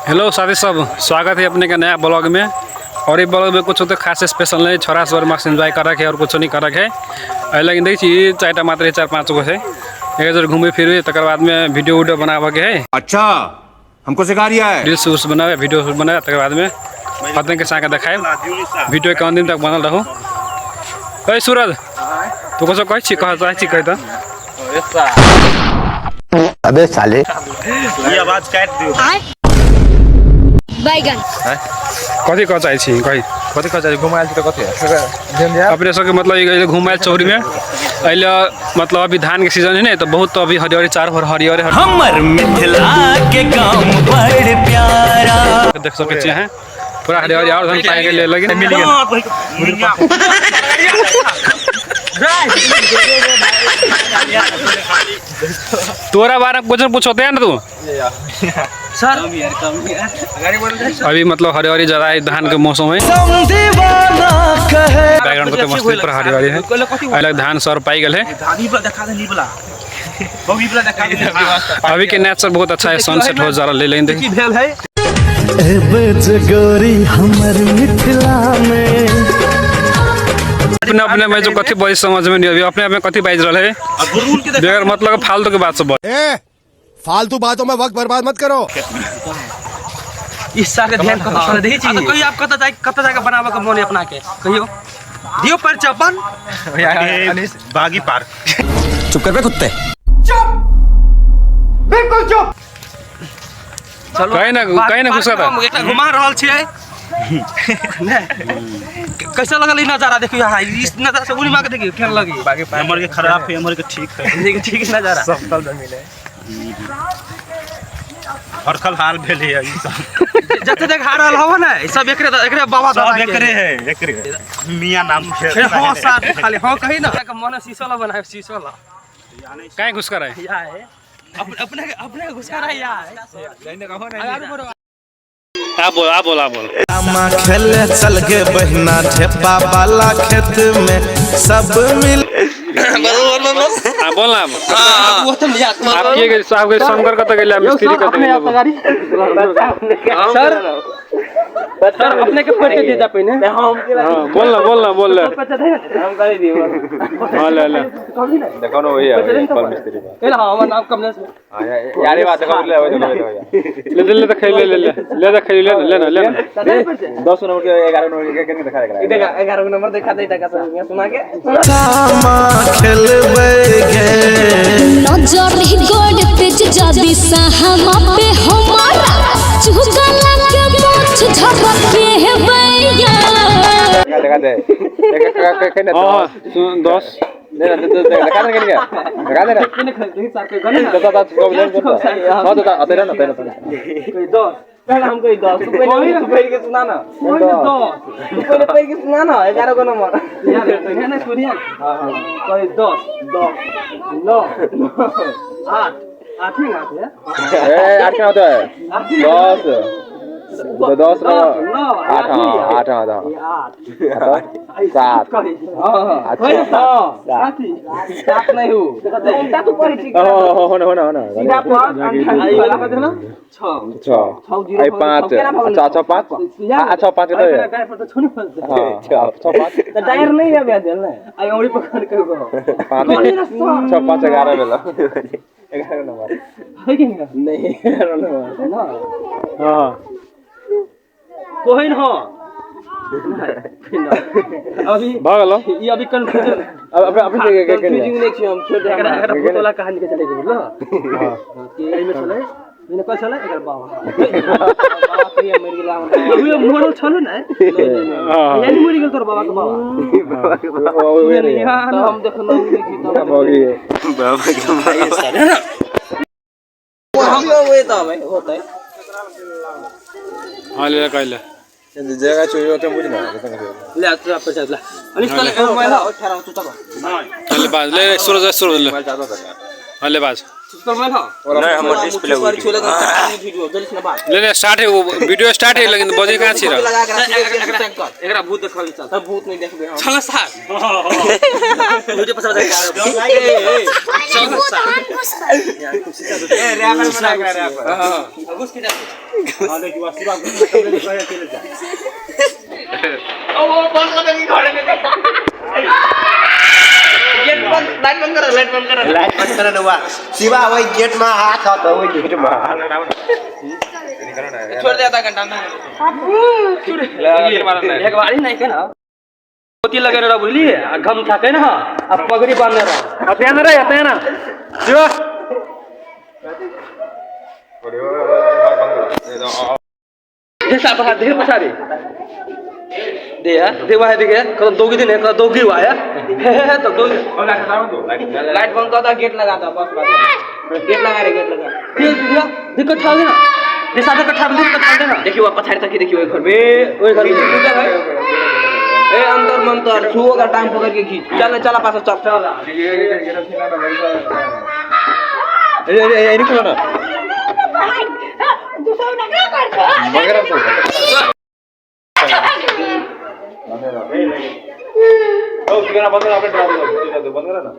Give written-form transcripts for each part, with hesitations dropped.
Hello साथी सब, स्वागत है अपने के नया ब्लॉग में। और ये ब्लॉग में कुछ तो खास स्पेशल नहीं, छोरा सर मस्त एंजॉय करक है और कुछ नहीं करक है। लेकिन देखी चार मात्र 4-5 गो है, एक जर घूमे फिरे तकर बाद में वीडियो उडियो बनावे के है। अच्छा हमको सिखा रिया है, रील्स उल्स बनावे, वीडियो बनावे, तकर बाद में अपने के साथ देखाए। वीडियो के अंतिम तक बनल रहू। ए सूरज, तू कुछ कहै छी? कह चाहै छी कह त। अबे साले, ये आवाज काट दियो। बैगन कथी कह चाहै छी? कही कथी कह चाहै छी? घुमायल छी तऽ कथी अपने सबके मतलब ई घुमायल चौरी में अइले, मतलब अभी धान के सीजन है ने, तो बहुत अभी हरियर चार भर हरियर हमर मिथिला के गांव बड़ प्यारा देख सकै छी अहाँ, पूरा हरियर और धान पाइ गेलै लेकिन मिल गेल। तोरा बारे में कुछ पूछोते है ना तू सर। अभी मतलब हरियाली ज्यादा है, धान के मौसम है, बैकग्राउंड को तो मस्ती पर हरियाली है। अलग धान सर पाई गए है। अभी के नेचर बहुत अच्छा है, सनसेट हो जा रहा ले लेंगे। अपने अपने में जो कथी बाज समझ में नहीं अभी, अपने अपने कथी बाज रहा है बगैर मतलब फालतू के बात सब। फालतू बातों में वक्त बर्बाद मत करो। इस साल के ध्यान कत देखै छी। कहियो आप कत जाय, कत जाके बनाबऽ के मन अपना के कहियो दियो परिचय अपन। बागी पार्क। चुप कर बे कुत्ते। चलो कहीं ना कहीं ना घुसा था। एकटा घुमा रहल छियै। कैसा लगल ई नजारा? देखियो यहाँ इस नजारा से उड़ी मार के देखियो केहन लगी। बागी पार्क हमर के खराब है, हमर के ठीक है। ठीक नजारा समतल जमीन है, हरखल हाल भेल है ई सब। जते देख हारल हव ने ई सब एकरे एकरे बाबा सब दादा एकरे है, एकरे मियां नाम के। हां साथ खाली हां कही ना के मन शीशो ला बनाए, शीशो ला कहीं घुस कर है या है अपने अपने घुसा रहा यार। आ बोल आ बोल आ बोल। आमा खेले चल गे बहिना ठेपा वाला खेत में सब मिल आ बोल ना। आप के गेल साहब के शंकर कत गेल, मिस्त्री कत गेल? सर सर अपने के पैसे दे जा पहिने। हां बोल ना, बोल ना, बोल ले। हम कर दियो। हां ले ले देखो ना वही है कल मिस्त्री। हां हमर नाम कमलेश। यारे बात देखो ले ले ले ले तो ले ले ले ले तो ले ले ले ले 10 नंबर के 11 नंबर के केने देखा रहा है। देखा 11 नंबर देखा दे टका सुना के सामा खेलबै गे नजर गोड़ तेज जदी साहमा पे हमारा चुका लगे मोछ झपक के है भैया। देखा दे देखा केने हां 10 ले ले देखा दे केने देखा दे ना केने देख सार के गने दस दस को ले हां तो आते रहना आते रहना। कोई 10 पहले हम कोई 10 तू पहले तू पहले के सुना ना, कोई 10 तू पहले पहले के सुना ना 11 को नंबर यार है ना सुनिया। हां हां कोई 10 10 9 8 8 ही आठ है। ए 8 क्या होता है? 10 10 9 8 8 8 8 7 हां सात सात नहीं हो उल्टा तू पढ़ी ठीक हो हो ना हो ना सीधा पढ़ आई वाला कह देना 6 6 आई 5 अच्छा 6 5 अच्छा 5 के तो टायर पर तो छोनी फंस हां 6 5 तो टायर नहीं है बे देल आई औरी पकड़ के गो 5 6 5 11 भेल 11 नंबर है कि नहीं 11 नंबर ना। हां कोहिन हो अभी भगल ई अभी कंफ्यूजन अब अपने अपने के कंफ्यूजिंग नहीं छी हम छोड़ एकरा एकरा भूत वाला कहानी के चले गेल बुझलो। हां कि एमे चले मैंने कह चले एकर बाबा बाबा कहिया मर गेला अभी मरल छलो ने यानी मरि गेल तोर बाबा के बाबा हम देखलो नहीं छी त भोगी हम ओए त होतै। हां ले कह ले जगह चोरी होते बुझ ना ले तोरा पैसा ले अनिस कल मोबाइल ठहराओ तू तब ले बाज ले सूरज सूरज ले हां ले बाज। नहीं हमर डिस्प्ले उठ वीडियो जल्दी से बात ले ले स्टार्ट है वो वीडियो स्टार्ट है, लेकिन बजे कहाँ छी रहा? लगा के रख, एकरा भूत देखल चल, तब भूत नहीं देखबे हम। चल साहब, मुझे पसंद है। चल साहब, ए रैपर बना के रैपर। हां, घुस के जा। हां देखियो, शिवा कमरे में चले जा। ओ वो बंद कर दे घर में। गेट बंद, लाइट बंद कर, लाइट बंद कर, लाइट बंद कर ना शिवा। वही गेट में हाथ हाथ, वही गेट में। छोड़ दे आधा घंटा में। एक बार ही नहीं के ना मोती लगे रह बुझलिए, आ गमछा के ना आ पगड़ी बांधने रह। अते ना रे, अते ना शिवा। दे साहब, दे पछाड़ी दे यार, दे वहाँ देखे कल दोगी दिन है, कल दोगी हुआ है तो दोगी। लाइट बंद कर दे, गेट लगा दे, बस बस गेट लगा रे, गेट लगा। दे दिक्कत था ना, दे साथ कट्ठा दे, कट्ठा दे ना। देखियो वो पछाड़ी तक, देखियो ओई घर में, ओई घर में है। ए अंदर मंतर छुओ का टांग पकड़ के खींच, चल चल पास चल चल। अरे अरे अरे निकलो ना मगर अब तो ओ कितना बंद कर, आपने डरा दो, बंद करो ना।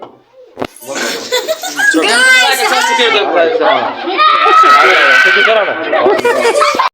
गाइस करो ना।